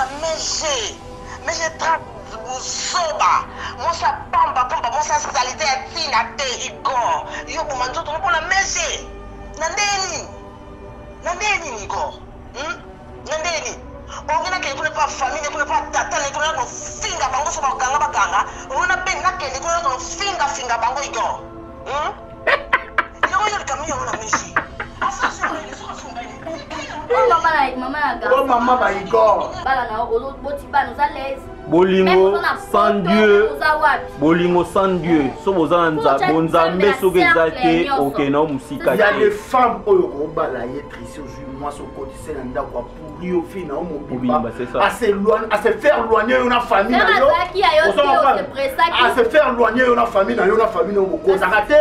na mege mege tra buzoba mwasi ya pamba pamba mwasi ya salite ya ntina te igor yo boma nzoto no mpo na mege na ndenge nini na ndenge nini igor hmm? na ndenge nini onge nakende kuna mpa famille kuna mpa tata na kuna kofinga bango so bakanga bakanga onge nabe nakende kuna kofinga finga bango igor hmm? yango yo likambo yango na mege Oh mama ba Igor. Bolingo sans Dieu. Bolingo sans Dieu. So boza na bonzambe soki eza te okende na mosika te. Ya des femmes oyo kobala ye Tracy ozwi mwasi okotise na ndako apuri yo fi na yo mobimba a se faire loigner yo na famille na yo. A se faire loigner yo na famille na yo na famille na yo bokozaka te.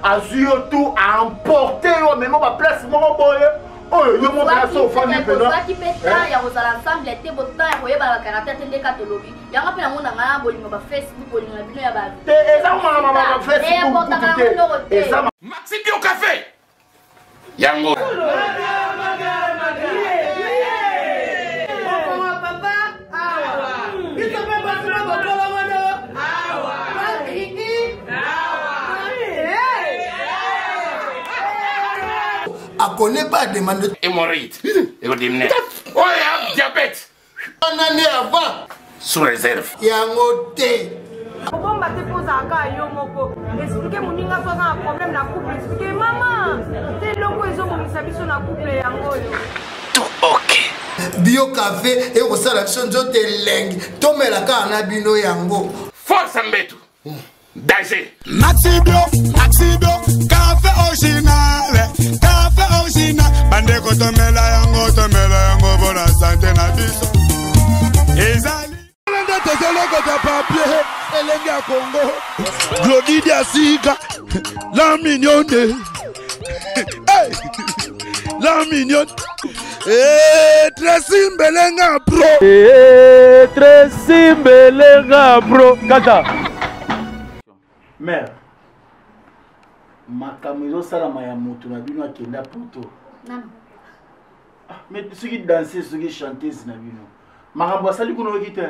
Azwi yo tout a emporter yo amema ba place moko boye. oyo yo moko ya so ofandi mpena ozwaki mpe temps ya kozala ensemble te bo temps ya koyebana bacaractère te nde ka tolobi yango mpe nango na ngai bolingo ba facebook bolingo na bino ya ba te eza makambo ba facebook kutu te eza maxi bio café yango akone pas demande hémorroïde ekodimine oyo diabète wana nde avant sous réserve yango te kobomba te mpo ozalaka yo moko explike moninga so aza na problème na couple explike mama te eloko ezobongisa biso na couple yango oyo tout ok bio cafe ekosala biso nzoto elengi tomela kaka na bino yango force mbetu danger Maxi Bio, Maxi Bio, café original, café original. Bandeko tomela yango, tomela yango bona sante na biso. Ezali nde tozolokota papier elenge ya kongo glodi diasika la mignonne hey! la mignonne hey, Tracy Mbelenga pro hey, Tracy Mbelenga pro kata mare makambo ezosalama ya moto na bino akenda poto ah, mais soki danse soki chanteuse na bino makambo asali kuna oyoki te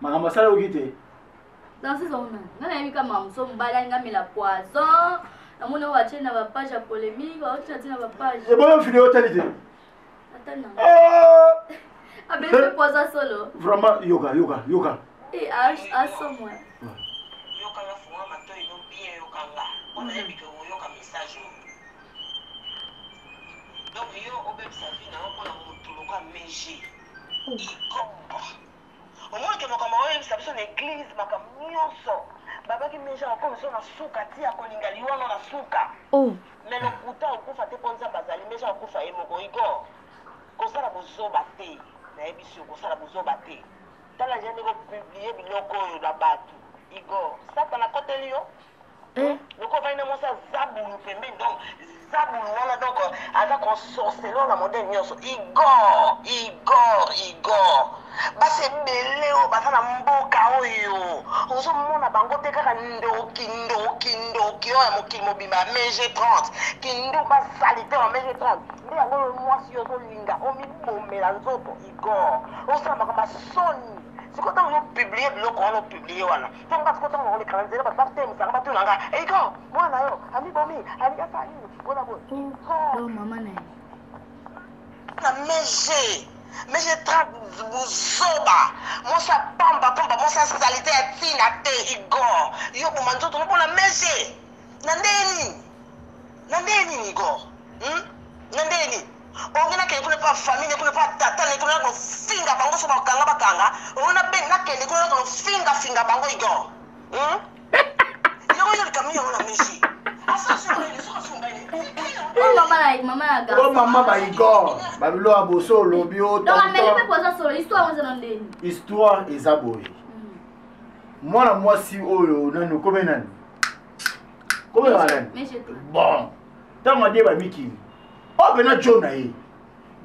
makambo asali oyoki te danseuse ona nga nayebi ka makambo so mobali alingi amela poison namoni oyo batie na bapage ya polémique baotina ti na bapage eboyo video otali te atali na ah! abeli mpe poison solo vraiment yoka yoka yoka eh, asomwa yoka nga funga matoi no bien yoka nga mpo nayebi ke oyoka message oyo donc yo obebisa vie na yo mpona motu lokola mege igor omoni ke makambo oyebisa biso na eglise makambo nyonso babaki meja akomi so na suka ti akolinga liwa no na suka oh. me lokuta okufa te mpo nzambe azali meja akufa ye moko igor kosala bozoba te nayebisi yo kosala bozoba te tala ja ndenge opublie biloko oyo na bato igor satana akoteli yo Eh? Loko ovandi na mwasi ya zabulu pembeni donc zabulu wana donc aza konsorcelo na modele nyonso igor igor igor basi ebele oyo baza na mboka oyo ozomona bango te kaka ndoki ndoki ndoki oyo ya mokili mobimba ya mege 30 kindumba salite ya mege 30 nde yango oyo mwasi yo ozolinga omibomela nzoto igor osala makambo ya soni sikoyo ntango ozopublie biloko wana opublie wana Ntango nga sikoyo ntango nakoleka na nzela bato batelemisa nga batuna nga Igor mwana na yo amibomi alingi asala nini mpona boye Igor mama na ye na mege mege tra buzoba mwasi ya pamba pamba mwasi ya salite ya ntina te Igor yo boma nzoto no mpona mege na ndenge nini na ndenge nini Igor hmm? na ndenge nini onge nakende kuna mpa famille kuna mpa tata na kuna kofinga bango so bakanga bakanga onge nabe nakende kuna kofinga finga bango igor hmm? yango yo likambo yango na mesi o mama ba igor babilo ya boso olobi o histoire eza boye mwana mwasi oyo nani okome nani komeka nani bon ntango adeba mikili oyo mpena jo na ye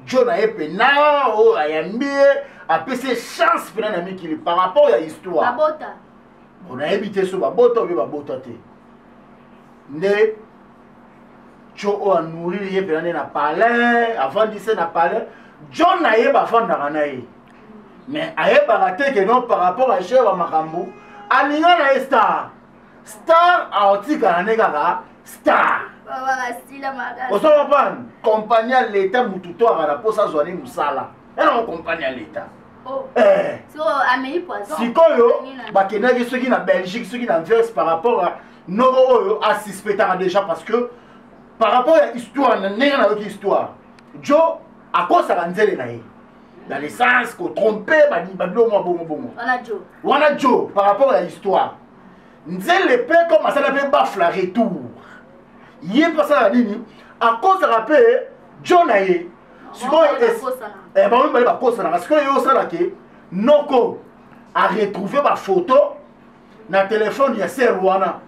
jo na ye mpena oyo ayambi ye apesi ye chance mpena na mikili par rapport ya histoire babota bon nayebi te so babota obe babota te nde jo oyo anourrir ye mpena nde na palais avandise na palais John na ye bafandaka na ye mais ayebaka te ke non par rapport à cher bamakambo alinga na ye star star aotikala nde kaka star. Ozo comprendre? Compagnie ya leta, mutu to akala mposa azwa ne mosala yango compagnie ya leta. Oh. Eh. Sikoyo bakendaki soki na Belgique, soki na Anvers, par rapport à noko oyo asuspectaka déjà, parce que par rapport ya histoire na ndenge nayoki histoire, jo akosaka nzele na ye dans le sens kotrompe babilo mwa bongo bongo wana jo par rapport ya histoire nzele mpe comme asala mpe bafla retour ye mpe asalaka nini, akozaka mpe jo na ye. Sikoyo bango mibale bakosanaka. Sikoyo ye osala ke noko aretrouve bafoto na telefone ya ser wana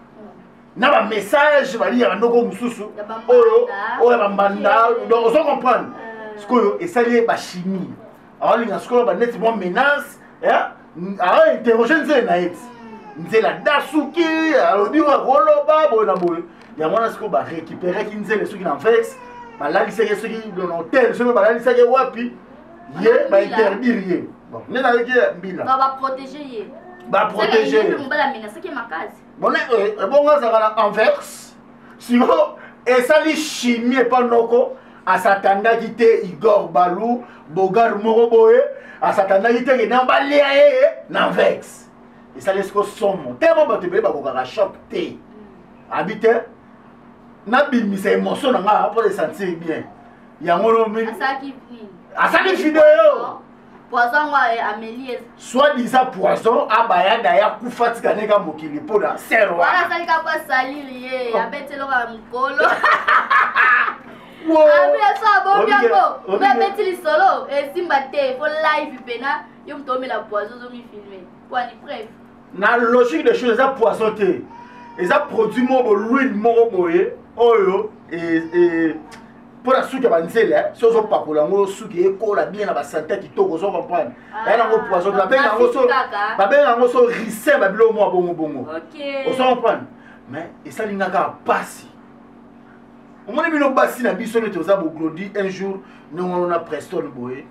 na bamessage baliyaka noko mosusu oyo oyo ya bambanda. Donc ozo comprendre, sikoyo esali ye bachimie, aolinga sikoyo baneti mwa menace, aointerroge nzele na ye ti nzela dasuki alobi oyo akoloba boye na boye. Yango wana sikoyo barécupéraki nzele soki na Vex, balalisaki soki na hotel, soki balalisaki wapi ye, bainterdire ye. Bon, nde nayoki mbila. Baprotege. Bon, ebongo azalaka na Anvers. Sikoyo esali chimie epa noko, asatandaki te Igor Balu Bogar moko boye, asatandaki te kena balia ye na Anvers. Esali siko somo te mo bato ebele bakokaka choc te. Abi te nabimisa émotion na nga mpo esentir bien. Yango asali video. Poison ngo ameli. Soit disant poison, abaya daya kufa tika ndenge mokili mpo na ser. Wana asali kaka asaliri ye, abeti eloko ya mokolo abi so abombi yango mpe abeti lisolo esimba te. Fo live mpena yo moto omela poison, ozomifilme po ani preuve. Na logique de choses, eza poison te, eza produit moko bo l'huile moko boye oyo mpo na suki ya banzela. So ozopakola yango, suki ekola bien na basante ya kitoko. Ozo comprendre, eya nango poison te. Babenga yango so ricin, babilo mwa bongo bongo. Ozo comprendre, mais esali nga kaka pasi. Omoni bino basi na biso neti oza boglodi un jour ndenge wana na Preston boye,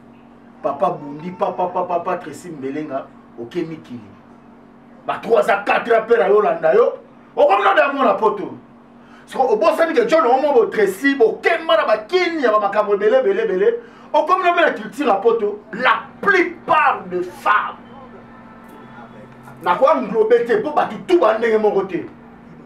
papa bundi papa papa papa Tracy Mbelenga oke mikili ba 3 a 4 ans pere ayolanda yo, okomi na damo na poto. Siko obosani ke john omo bo Tracy bokemba na bakini ya bamakambo ebele ebele ebele, okomi na mpe na culture ya poto. La plupart de femmes, nakoenglobe te mpo bato tu ba ndenge moko te,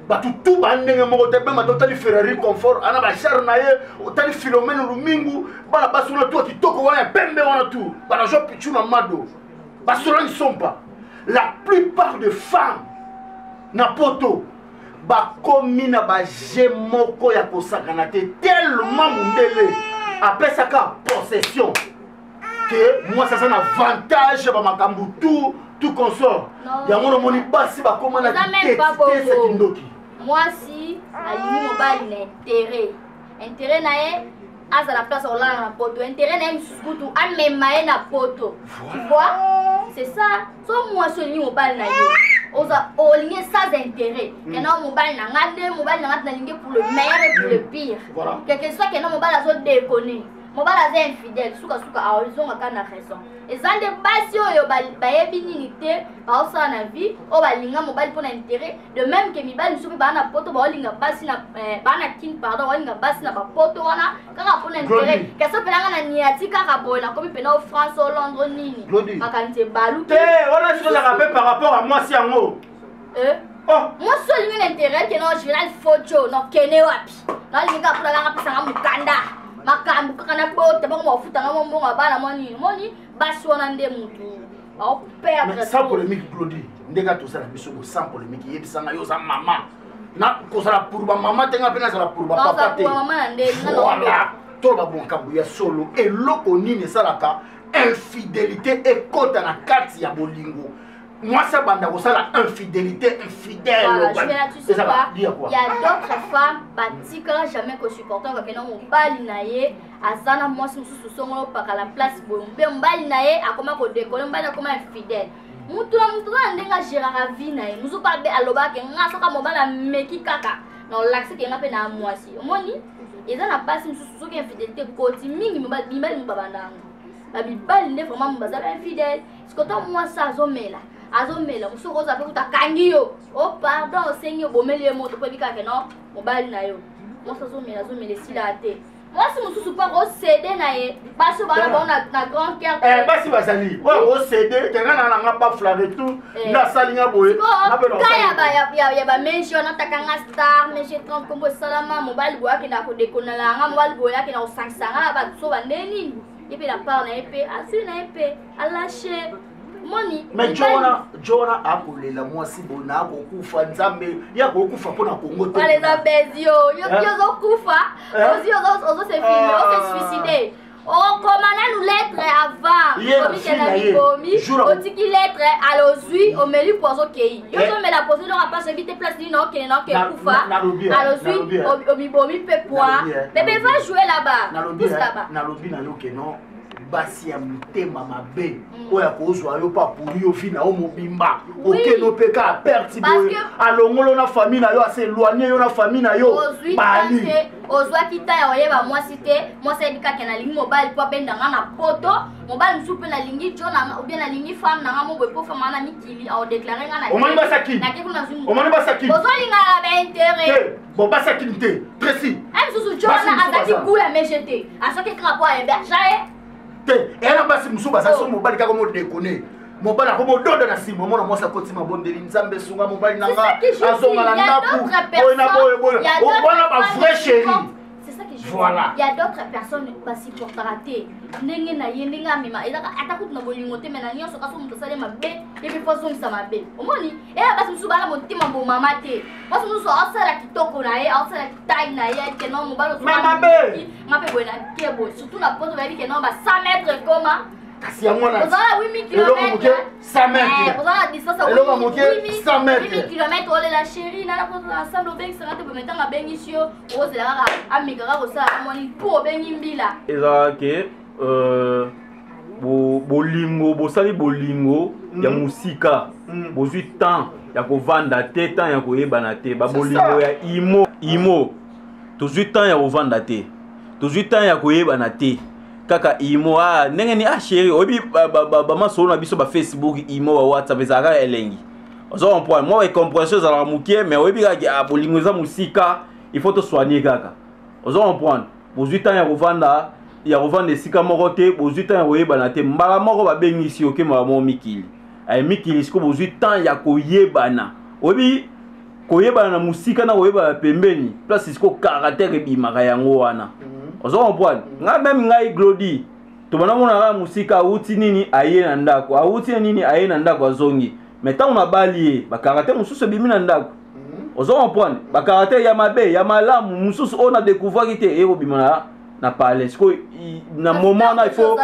bato tu ba ndenge moko te. Bema totali Ferrari Confort ana bachar na ye, otali Philomene Lumingu, bana basi wana tu ya kitoko wana ya pembe wana tu bana jo pichu na mado basolani sompa. La plupart de femmes na poto bakomi na baje moko ya kosakana te, tellement mondele apesaka possession ke mwasi aza na avantage ya bamakambo tout tout consort. Yango namoni basi bakoma na kitete kindoki. Mwasi alingi mobali na intérêt, intérêt na ye azala place olala na poto, intérêt na ye mosusu kutu amema ye na poto, tu vois, c'est ça. So mwasi olingi mobali na yo, oza olingi sans intérêt, kena mobali na nga nde mobali na nga nalingi pour le meilleur et pour le pire. Quelque soit kena mobali azodekone, mobali aza infidèle, sukasuka azonga kaka na raison. Eza nde basi oyo bayebi nini te baosala na vie oyo, balinga mobali mpo na intérêt. De même ke mibali mosusu mpe baa na poto baolinga basi na baa na Kin, pardon, baolinga basi na bapoto wana kaka mpo na intérêt. Kasi opelanga na niati kaka boye, nakomi mpena o France, o Londres, nini, makanisi ebaluki. Te, wana soki mpe par rapport à mwasi yango. Mwasi olingi na intérêt ke no Juvenal Fojo nokende wapi, nalingi kaka mpona kanga pesanga mokanda makambo kaka na bota bango bafutanga mo mbongo ya bana mwa nini. Moni basi wana nde mutu baoperdre. Sans polémique, Glodi, ndenge tosala biso bo sans polémique, yebisanga yo oza mama na kozala pour bamama te, nga mpe nazala pour bapapa te. Voilà, toloba bonkambo ya solo. Eloko nini esalaka infidélité ekota na kati ya bolingo, mwasi abanda kosala infidélité, infidèle? Voilà, il y a d'autres femmes batikala jamais kosupporter kakena mobali na ye aza na mwasi mosusu songolo opakala place boye, mpe mobali na ye akoma kodekole, mobali akoma infidèle. Mutu na mutu kaka ndenge agéraka vie na ye. Mosusu mpe abe alobaka nga soka mobali ameki kaka na olakisi ke nga mpe na mwasi. Omoni, eza na basi mosusu soki infidélité ekoti mingi, mibali mo babanda yango. Bamibali nde vraiment baza ba infidèle. Sikoto mwasi azomela, azomela mosusu okozwa mpe kuta akangi yo. Oh pardon, osengi obomeli ye moto mpo ebi kaka non mobali na yo. Mwasi azomela, azomela esila te. Mwasi mosusu mpo akosede na ye, basi oyo bana bango na grand cœur. Eh, basi bazali oyo akosede kenga na nanga baflare tout nde asali nga boye. Ka ya bamenshi wana ataka nga star meshe 30 kombo esalama mobali boye akenda kodekonala nga, mobali boye akenda kosangisa nga na bato so bande nini ye mpe na part na ye mpe azwi na ye mpe alashe moni. Mais jo wana, jo wana akolela mwasi boye na akokufa nzambe ye akokufa mpo na Kongo te. Wana eza bezi yo yo ozokufa, ozwi ozose filme ose suicide, okoma nanu lettre avant omikenda mibomi, otiki lettre alozwi omeli poison okei yo ozomela poison eloko apasi oyebi te place nini naokende naoke kufa alozwi omibomi mpe poi bebe va jouer là-bas pousse là-bas. Nalobi na yo ke non, basi ya mitema mabe oyo akozwa yo mpo apuri yo vi na yo mobimba, okende mpe ka aperti boye, alongolo na famille na yo, aseloigne yo na famille na yo. Bali ozwaki ta ya oyeba mwasi te. Mwasi ayebi kaka nalingi mobali mpo abenda nga na poto, mobali mosusu mpe nalingi jo na ou bien nalingi femme na nga mo boye mpo femme wana mikili aodeklare nga. Omoni basaki, omoni basaki. Bozolingana na baintérêt. Bon, basaki te, Tracy. Aye mosusu jo wana azalaki gu ya mege te, asoki kaka mpo ahéberge ye. Te, eya na basi mosusu baza so mobali kaka modekone, mobali akomododa na nsima, omona mwasi akoti mabondeli, Nzambe esunga mobali na nga azonga na ndako boye na boye boye, wana ba vrai chéri. C'est ça que je Voilà. Il y a d'autres personnes basupportaka te ndenge na ye, ndenge amema ezaka ata kutu na bolingo te, me na nyonso kasi moto asali mabe ye mpe fo azongisa mabe. Omoni eya basi mosusu bana motema bomama te. Basi mosusu aosala kitoko na ye, aosala taille na ye ke non mobali mabe nga mpe boye na ke boye, surtout na poto bayebi ke non ba 100 mètre ekoma. Kasi yango wana ozala 8000 km, 100 mètres, ozala na distance ya eloko moke, 100 mètres. 8000 km, olela chéri nana poto ensemble, obengisanga te boye, ntango abengisi yo ozela kaka amekaka kosala amoni mpo obengi mbila. Ezalaka ke bolingo bosali bolingo ya mosika, bozwi temps ya kovanda te, temps ya koyebana te, babolingo ya imo imo, tozwi temps ya kovanda te, tozwi temps ya koyebana te, kaka imo ah, ndenge ni ah chéri oyebi bamasolo na biso ba Facebook, imo, ba WhatsApp ezalaka kaka elengi. Ozo comprendre mwa incompréhension ezalaka mokie, mais oyebi kaka ah, bolingo eza mosika, il faut tosoigne kaka. Ozo comprendre, bozwi temps ya kovanda, ya kovanda esika moko te, bozwi temps ya koyebana te, mbala moko babengisi okemaka moko mikili ay mikili. Sikoyo bozwi temps ya koyebana, oyebi koyebana na mosika na koyebana pembeni, place sikoyo caractère ebimaka yango wana. Ozo comprendre ngai, meme ngai Glodi tobanda mona kaka mosika, awuti nini aye na ndako, awuti na nini aye na ndako azongi, mais ntango nabali ye bacaractère mosusu ebimi na ndako. Ozo comprendre, bacaractère ya mabe ya malamu mosusu oyo na découvraki te eye kobima na palais. Sikoyo na moment wana il faut,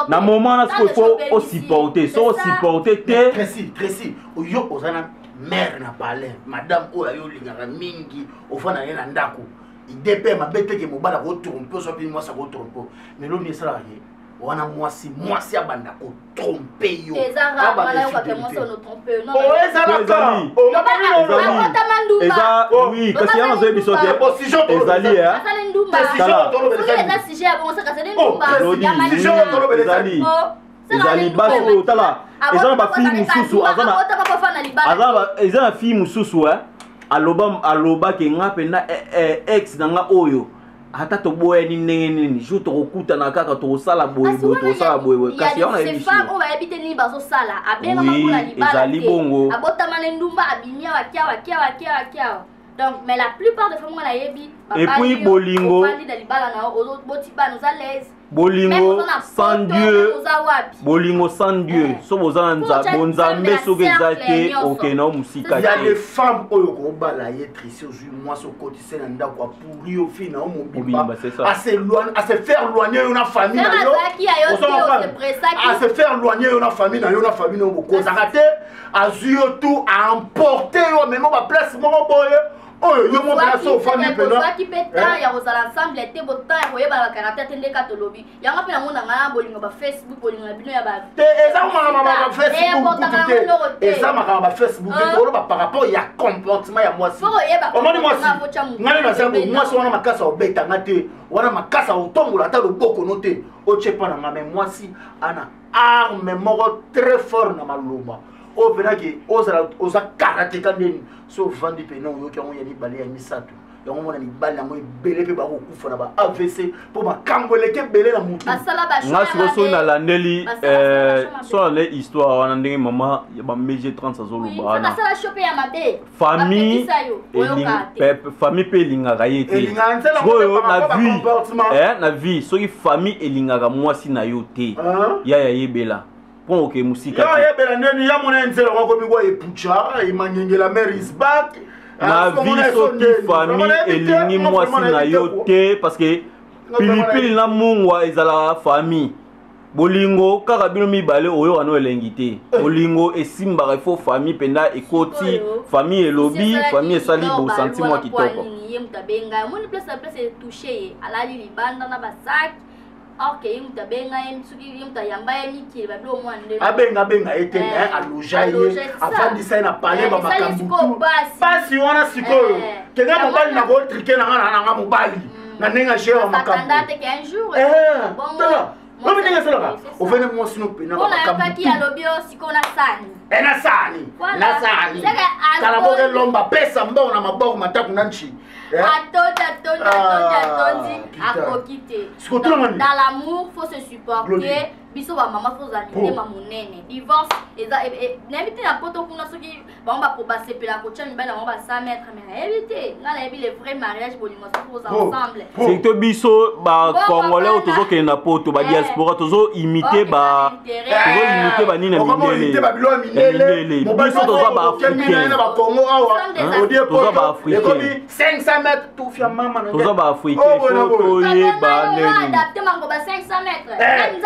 na moment wana sikoyo il faut osupporter, so osupporter te. Tracy, Tracy, yo oza na mare na palais, madame oyo ayo olingaka mingi, ofanda ye na ndako, ide mpe mabe teke mobali akotrompe oso mpe mwasi akotrompe, mais lobi esalaka ye wana mwasi, mwasi abanda kotrompe yo. Ezalaka. Eza oui, kasi yango nazoyebi biso te ezali ezali ezali basi oyo tala, eza na bafille mosusu, eza na fille mosusu aloba, alobaki nga mpenza ex na nga oyo ata toboyani ndenge nini, jour tokokutana kaka tokosala boye boye, tokosala boye boye, kasi yango nayebi. Oyo bayebi te nini bazosala, abengama mpona libala. Ezali bongo. Abotama na ndumba, abimi awa kiawa kiawa kiawa kiawa. Donc mais la plupart des femmes nga nayebi. Et puis bolingo ofandi na libala na yo, ozoboti bana, oza l'aise. Bolingo sans Dieu, bolingo sans Dieu, so boza na bonzambe soki eza te, okende na mosika. Ya les femmes oyo kobala ye Trisi, ozwi mwasi okotise na ndako apuri yo fi na yo mobimba, ase faire loigner yo na famille na yo, ase faire loigner yo na famille na yo, na famille na yo bokozaka te, azwi yo tout aemporte yo, amema baplace moko boye oyo yo moko na so ofandi. Mpena ozwaki mpe temps ya kozala ensemble te, bo temps ya koyebana bacaractère te. Ndeka tolobi yango mpe nango na ngai na bolingo ba Facebook, bolingo na bino ya ba Te, eza makambo ba Facebook kutu te, eza makambo ba Facebook te. Toloba par rapport ya comportement ya mwasi. Omoni mwasi, ngai naza boye, mwasi wana makasi aobetanga te, wana makasi aotombola ata loboko no te. Otie mpa na nga, mais mwasi ana arme moko très fort na maloba oyo mpenaki ozala oza karateka ndeni so ovandi mpena oyoki yango ya mibale ya misato yango mona mibali yango ebele mpe bakokufa na ba avc mpo makambo eleki ebele na motu. Nga sikoyo soki nalandeli, so nalandeli histoire wana ndenge mama ya ba MG 30 azoloba wana, famille famille mpe elingaka ye te. Sikoyo na vie, na vie, soki famille elingaka mwasi na yo te, ya yebela mpo oke mosika. Ya yebela ndeni ya mona nzela wakomi kwa epucha emangengela mare is back. Na vie, soki famille elingi mwasi na yo te, parce que pilipili na mungwa ezalaka famille. Bolingo kaka bino mibale oyo wana elengi te. Bolingo esimbaka, il faut famille mpenza ekoti, famille elobi, famille esali bosanti mwa kitoko. Ye moto abenga, omoni place na place etouche ye, alali libanda na basak, or ke ye moto abenga ye, soki ye moto ayamba ye mikili babilo mwa ndenge. Abenga abenga ye te, mais aloja ye, afandisa ye na palais, bamakambo pasi wana. Sikoyo kenga mobali na kotrike na nga na nga mobali na ndenge agere makambo. Tala lobi ndenge esalaka, ovene mwasi no pena. Nayokaki alobi o sikoyo na sani. Na sani, na sani kala boke lomba pesa mbongo na maboko mataku na nchi. Atondi, atondi, atondi, atondi, akoki te. Dans l'amour, faut se supporter. Biso bamama, faut ozala mitema monene. Divorce eza, nayebi te na poto kuna soki bango basepela kotia mibali na bango ba 100 mètres, mais nayebi te. Nga nayebi le vrai mariage, bolingo, soki oza ensemble. Surtout biso bacongolais oyo tozokende na poto, badiaspora, tozoimite ba tozoimite banini ya mindele. Biso toza baafricain, toza baafricain, toza baafricain, faut toyeba ndeni. Adapte mango ba 500 mètres.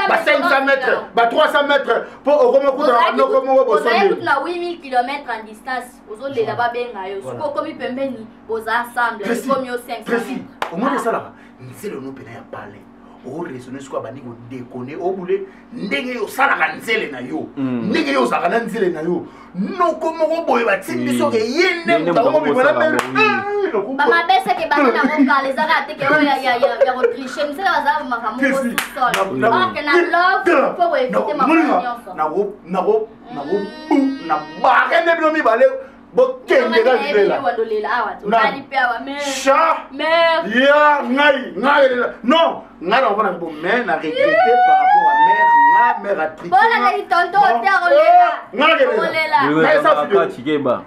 Ba 500 mètres, ba 300 mètres, mpo okoma kuta noko moko bosoni. Na 8000 km en distance, ozolela babenga yo, soki okomi pembeni, boza ensemble, ekomi yo 500 mètres. Omoni esalaka nzela no mpena ya palais, oraisonne soki abandi kodekone, obule ndenge yo osalaka nzele na yo, ndenge yo ozalaka na nzele na yo, noko moko boye batindi soki ye nde moto akomobimana. Bamabeseke bandi nango kala, ezaka teke oyo ya kotriche misala, bazala makambo moko sous-sol, or que na love, faut koevite makambo nyonso. Nako na bare nde bino mibale bokende ka libela cha ya ngai ngai non ngai nakopona bo, mais na regrette par rapport à mère nga, mère atrike. Kati keba,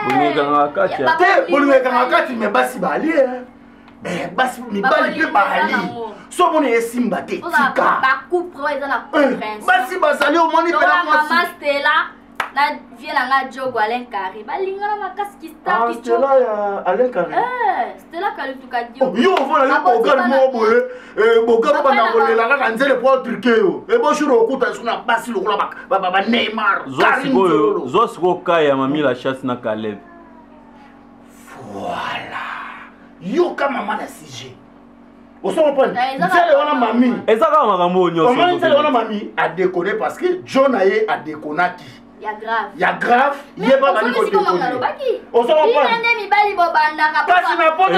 bolingo ekangaka kati. Te, bolingo ekangaka kati, mais basi bali, basi mibali mpe bali. So omoni esimba te, tika. Basi bazali, omoni mpena mwasi na vie na nga Jogo Alain Carré balingana makasi. Stella ya Alain Carré. Stella Kalutuka Diogo. Yo ovona yo bogal moko boye, bogal obanda kolela kaka nzele po atrike yo, ebojour okuta so na basi lokola ba Neymar. Zwa sikoyo ka ya Mami la Chasse na Caleb. Voilà, yoka mama na sujet, oso comprendre nzele wana mami. Eza kaka makambo oyo nyonso. Omoni nzele wana, mami adekone parce que John na ye adekonaki. Ya grave. Ya grave, ye ba bali kodekone, oso comprendre. Mibali bobandaka. Kasi na poto.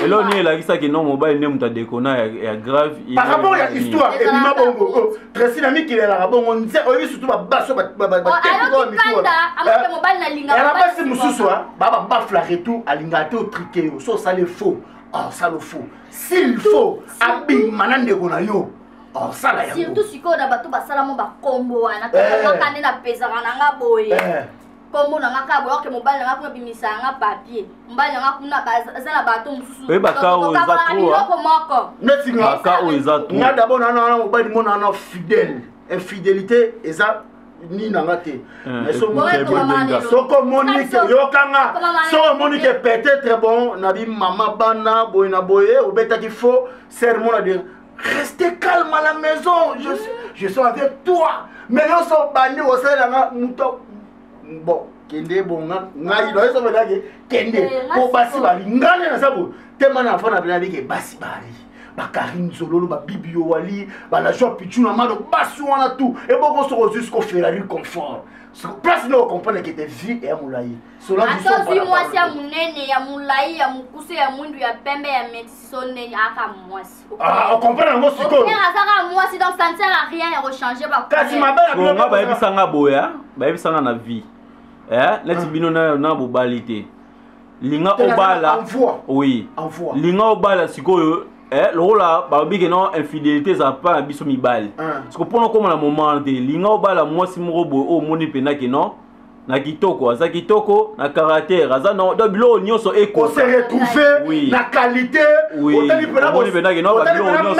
Eloko nini elakisaki no mobali nde moto adekona ya grave? Par rapport ya histoire ebima bongo, Tracy na mikili elaka bongo nze oyebi, surtout babaso batekana. Basi mosusu baba baflare tout, alingaka te otrike yo. So osali faux, osala faux, s'il faut abima na ndeko na yo, osala yango. Surtout sikoyo na bato basala mo bakombo wana, kaka nde napesaka na nga boye, kombo na nga kaka boye, oke mobali na nga kuna bimisa nga papier, mobali na nga kuna aza na bato mosusu. Oyebaka oyo eza trop. Biloko moko. Neti nga oyo eza trop. Nga d'abord nana wana mobali mona wana fidèle, infidélité eza nini nanga te. Soki omoni ke yokanga, soki omoni ke peut-être bon nabi mama bana boye na boye, obetaki faux sermon na dire restez calme à la maison, je suis avec toi. Mais yo so bandi osalelanga moto bon, kende bonga ngai nayesomelaki kende po basi bali ngai nde naza boye te mana afana pena bike basi bali. Bakarine Zololo, babibi Yowali, balajoi Pichuna Mado, basi wana tout. Ebongo soko ozwi siko Ferrari confort, place nde ocomprendre ke te vie eya molai. Ata ozwi mwasi ya monene, ya molai, ya mokuse, ya mwindu, ya pembe, ya metisi, so ndenge aka mwasi. Ocomprendre yango sikoyo. Azaka mwasi, donc ça ne sert à rien ya kochanger. Kasi mabe na nga, bayebisanga boya, bayebisanga na vie neti bino na bobali te, linga obala, oui, linga obala sikoyo. Lokola balobi ke non, infidélité ezala mpa na biso mibali, siko mpona okóma na moment te, linga obala mwasi moko boye oyo omoni mpenza ke non, na kitoko aza kitoko, na caractère aza non, donc biloko nyonso ekose retrouver na qualité. Otali mpenza ke non, babiloko nyonso.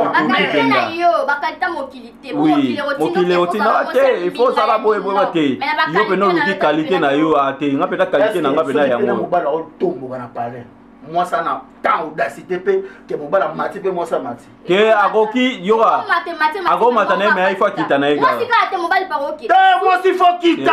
Baqualité na yo, baqualité mokili te. Oui, mokili otinda te, il faut ozala boye boye te. Yo mpena oluki qualité na yo te, nga mpena qualité na nga mpena yango. Mobala otomboka na palais, mwasi ana temps audacité mpe ke mobala mati mpe mwasi amati. Ke akoki yoka, akomata na ye, mais il faut akita na ye. Mwasi kaka te, mobali pakoki. Te, mwasi faut kita,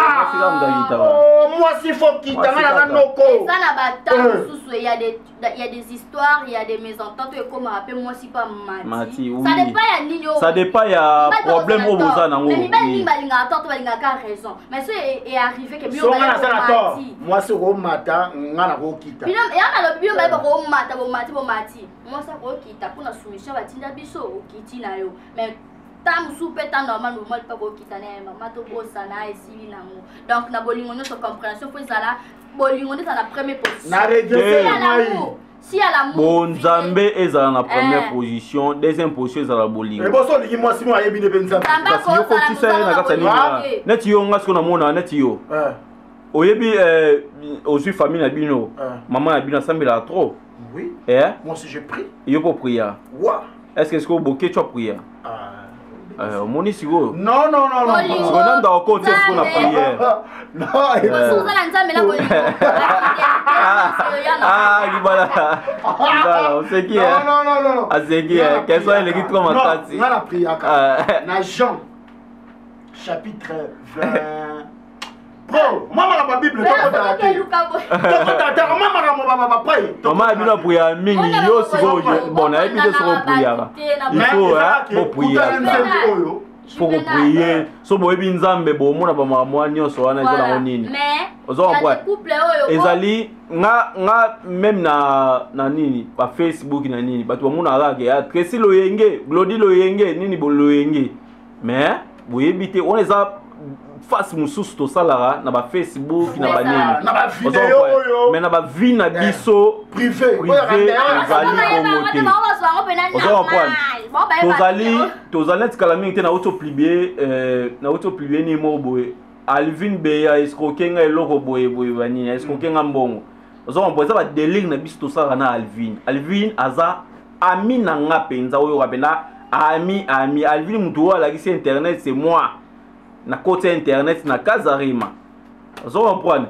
mwasi faut kita, nga naza noko. Eza na batemps mosusu, ya des histoires, il y a des mésententes ekomaka mpe mwasi pa mati. Ça dépend ya nini. Ça dépend ya problème oyo boza nango. Mais mibali mingi balingaka tort, balingaka raison, mais so est arrivé ke bino nga naza na tort, mwasi okomata, nga nakokita. Ya nalobi, bino baye bakomata, bomati, bomati, mwasi akokita mpona soumission batinda biso, okiti na yo. Mais ta mosusu mpe ta normal, normal mpe akokita na ye. Mama, tobosana, esili nango. Donc na bolingo nyonso, compréhension faut ezala. Bolingo nde ezala na première position. Na regret ngai. Si ya l'amour. Bonzambe ezala na première position, deuxième position ezala bolingo. Eboso olingi mwasi mo ayebi nde mpe Nzambe. Kasi yo kotisa ye na kati ya nini? Neti yo, nga sikoyo namona neti yo oyebi, ozwi famille na bino, mama na bino asambelaka trop. Oui. Eh? Moi aussi je prie. Yo po prière. Wa. Est-ce que sikoyo boketu prière? Omoni sikoyo. Non, non, non, non. Sikoyo nanda okotia sikoyo na prière. Non. Oza na Nzambe na bolingo. Ah, libala. Libala, oseki. Non, non, non, non. Aseki, question eleki trop makasi. Nga na priaka. Na Jean chapitre 20. Bro, mama na babible, tokotala te, tokotala te, mama na bapai. Mama ya bino apriaka mingi. Yo sikoyo, bon, nayebi te soki opriaka. Il faut bopriaka, oyo faut koprier. So boyebi Nzambe, bomona bamakambo wana nyonso wana eza nango nini. Oza comprendre, ezali nga même na nini, ba Facebook na nini, bato bamonaka kaka ya Tracy Loyenge, Glodi Loyenge, nini Loyenge, mais boyebi te wana eza face mosusu tosalaka na bafacebook na banini, mais na bavie na biso privé ezali bongo te. Oza comprendre, tozali neti kala mingi te, nauti opublier nini moko boye, Alvin Beya escroquer nga eloko boye boye, banini, escroquer nga mbongo. Oza comprendre, eza badélire na biso tosalaka na Alvin. Alvin aza ami na nga mpenza, oyoka mpenza ami Alvin, motu oyo alakisi internet, c'est moi na koti ya internet na Kazarima. Ozo comprendre,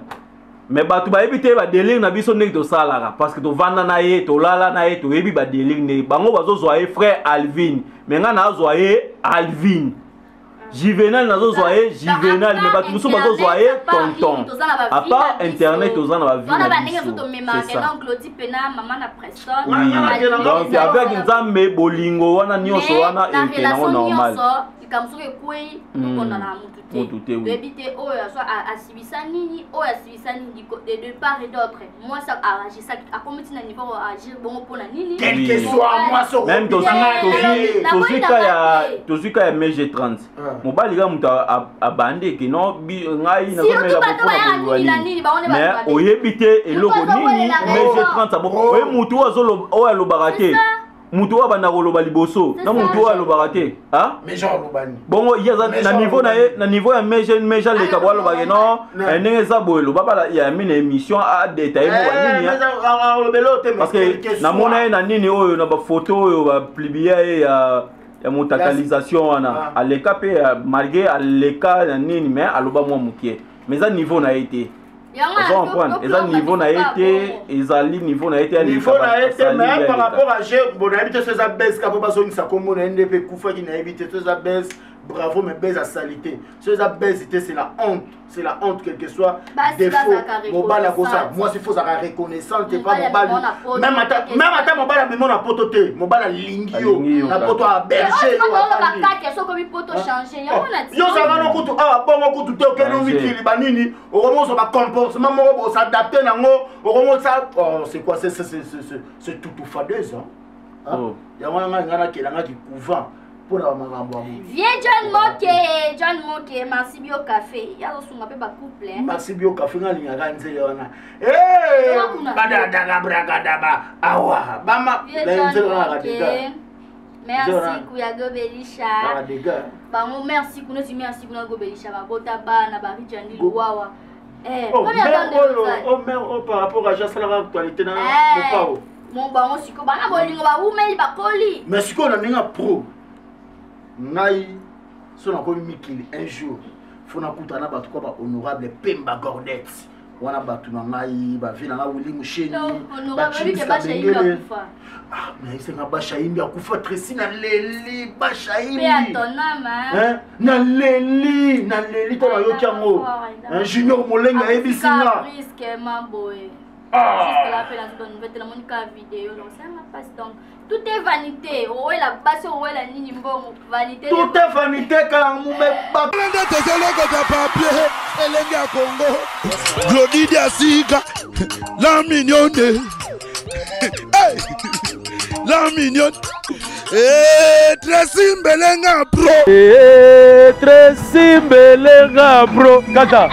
mais bato bayebi te badélire na biso ndenge tosalaka, parce que tovanda na ye, tolala na ye, toyebi badélire ndenge bango bazozwa ye frère Alvin, mais ngai nazwa ye Alvin Juvenal, nazozwa ye Juvenal, mais bato mosusu bazozwa ye tonton. À part internet, toza na bavie na biso. Donc avec Nzambe, bolingo wana nyonso wana eke nango normal. Likambo soki ekwei, tokondana mutu te. Toyebi te oyo asibisa nini, oyo asibisa nini de part et d'autre. Mwasi agisaki, akomi ntina niveau agir bongo mpona nini? Même tozwi ka ya mege 30, mobali kaka moto abandi eke no, ngai nazomela mpona nini, mais oyebi te eloko nini mege 30 abo. Oye motu oyo alobaka te, mutu oyo abanda koloba liboso na mutu oyo alobaka te. Bongo ye aza na niveau na ye, na niveau ya mege, mege aleka bo alobake non, ndenge eza boye, loba bala ya mi na émission adétailler mo banini, parce que namona ye na nini oyo, na bafoto oyo bapublier ye ya motakalisation wana, aleka mpe, malgré aleka na nini, mais aloba mwa mokie, mais eza niveau na ye te. Oza comprendre, eza niveau na ye te, ezali niveau na ye te. Niveau na ye te, mais par rapport à jeu, bon, nayebi te so eza bese ka mpo bazongisa kombo na ye nde mpe ekufaki, nayebi te so eza bese. Bravo, mais baise à salité. So eza baise te, c'est la honte. C'est la honte, quel que soit Basi défaut. bazalaka Mobali akosa. reconnaissante. Moi, s'il faut zaka reconnaissante, pas Mobali mobali. amema na poto, Même ata même ata mobali amema na poto te. Mobali alingi yo. Alingi yo, Na kaka. poto aberger yo. afandi. olobakake soki omi poto change yango na yo ozalaka no kutu awa bongo kutu te okende Danger. mikili banini okomosa bacomportement moko bosadapte nango okomosa, oh, c'est quoi? C'est tout fadeuse, hein? Hein? Oh. Yango wana ngai ngai nakelangaki couvent mpona bamakambo ya boye. Vie John Moke, John Moke, merci Bio Café yazosunga mpe bacouple. Merci Bio Café. Ngai alingaka nzele wana. Oyo kuna. Badadaka brakadaba awa bama Vie na John nzele wana Moke, dega. merci. Nzela. Kuya Gobelisha Kaka dega. Bango, merci kuna ti, merci kuna Gobelisha, babota bana barijandi luwawa. Eh, Oh, première mère dame de oyo Lausanne. oh, mère oyo par rapport à asalaka actualité na Eh, mopao. Mo bango sikoyo bana bolingo bawumeli bakoli. Mais sikoyo na ndenge ya pro, ngai so nakomi mikili un jour, fo nakutana na bato kwa bahonorable Pemba Gordet wana, bato na ngai, bavie na ngai Wili Musheni. Honorable Bike Bashaimbi akufa. Nayesenga Bashaimbi akufa. Tresi, naleli Bashaimbi. Mpe ya tonama. Hein? Naleli, naleli ntango nayoki yango. Hein, Junior Molenge ayebisi nga. Brusquement boye. Ah. Jusque là mpe nazwi banouvelle te, namoni kaka video, donc c'est ma passe. Donc tout est vanité, owela basi, owela nini, mbongo, vanité. Tout est vanité kala mumeba. Nde tozolokota papier elenge ya Congo. Glodidi asika la mignonne. Hey! La mignonne. Eh, Tracy Mbelenga pro. Eh, Tracy Mbelenga bro kata.